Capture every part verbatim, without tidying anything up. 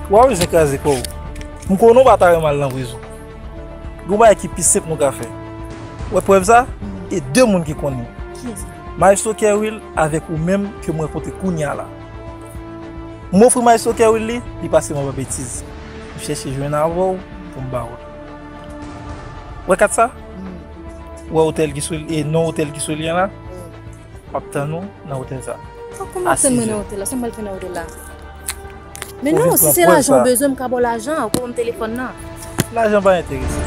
W a bezwen kraze kò w. M konnen w pa ta renmen al nan prizon. Gen yon bagay ki pi senp nou ka fè. W wè prèv sa? E de moun ki konnen. Kiyès? Maestro Kerwill avèk ou menm ke m rankontre kounye a la. M ofri Maestro Kerwill li, li pase m anba betiz. M chèche jwenn avè w pou m ba w li. W wè kat sa? W wè otèl ki sou, e non otèl ki sou li an la? W ap tann ou nan otèl sa. Kòman w ap tann mwen nan otèl la? Sa m pral fè nan otèl la? Men non, si se lajan ou bezwen, m ka ba w lajan, ou ka ban m telefòn nan. Lajan pa enterese.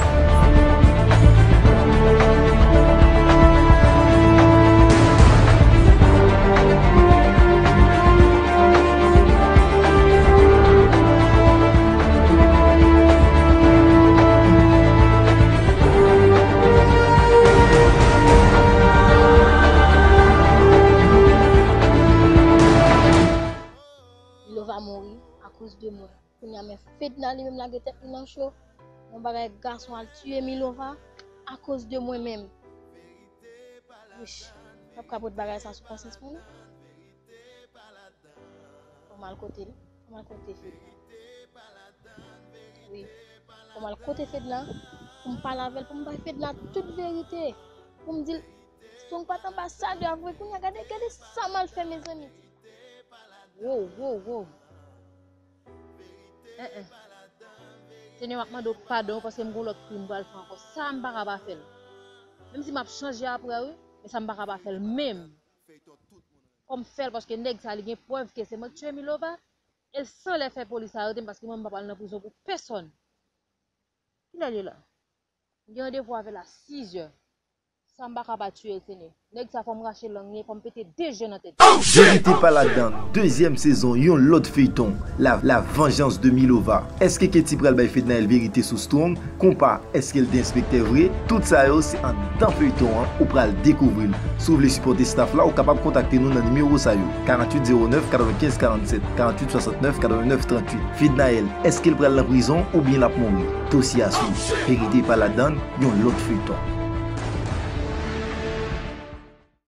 Milova mouri akoz de mwen. Kounye a men Fedna li menm lage tèt li nan cho. Yon bagay gason al tiye Milova akoz de mwen menm. Wich, m ap ka pot bagay sa sou konsyans mwen non. Fò m al kote l. Fò m al kote Fedna. Wi. Fò m al kote Fedna pou m pale avè l, pou m bay Fedna tout verite. Pou m di l, Strong pa t anbasadè a vre, kounye a gade, gade sa m al fè mezanmi. Wo, wo, wo. En, en. Senyè, m ap mande w padon paske m gon lòt krim m pral fè ankò. Sa m pa ka pa fè l. Menm si m ap chanje apre, wi, men sa m pa ka pa fè l menm. Fò m fè l paske nèg sa li gen prèv ke se mwen k tiye Milova. E l sanlè fè polis arete m paske mwen m pa pral nan prizon pou pèsonn. Kilè l ye la? M gen randevou avè l a sizè. Sa m pa ka pa tiye l, Senyè. Nèg sa fò m rache lang li, fò m pete de je nan tèt li. Verite pa ladan, dezyèm sezon, yon lòt feyton, la, la vengeance de Milova. Èske Katie pral bay Fednaelle verite sou Strong? Konpa, èske l te enspektè vre? Tout sa yo se anndan feyton an ou pral dekouvri l. Si w vle sipòte staff la, ou kapab kontakte nou nan nimewo sa yo, karanntuit zewo nèf, katrevenkenz karannsèt, karanntuit swasantnèf, katrevennnèf tranntuit. Fednaelle, èske l pral nan prizon oubyen l ap mouri? Dosye a swiv. Verite pa ladan, yon lòt feyton.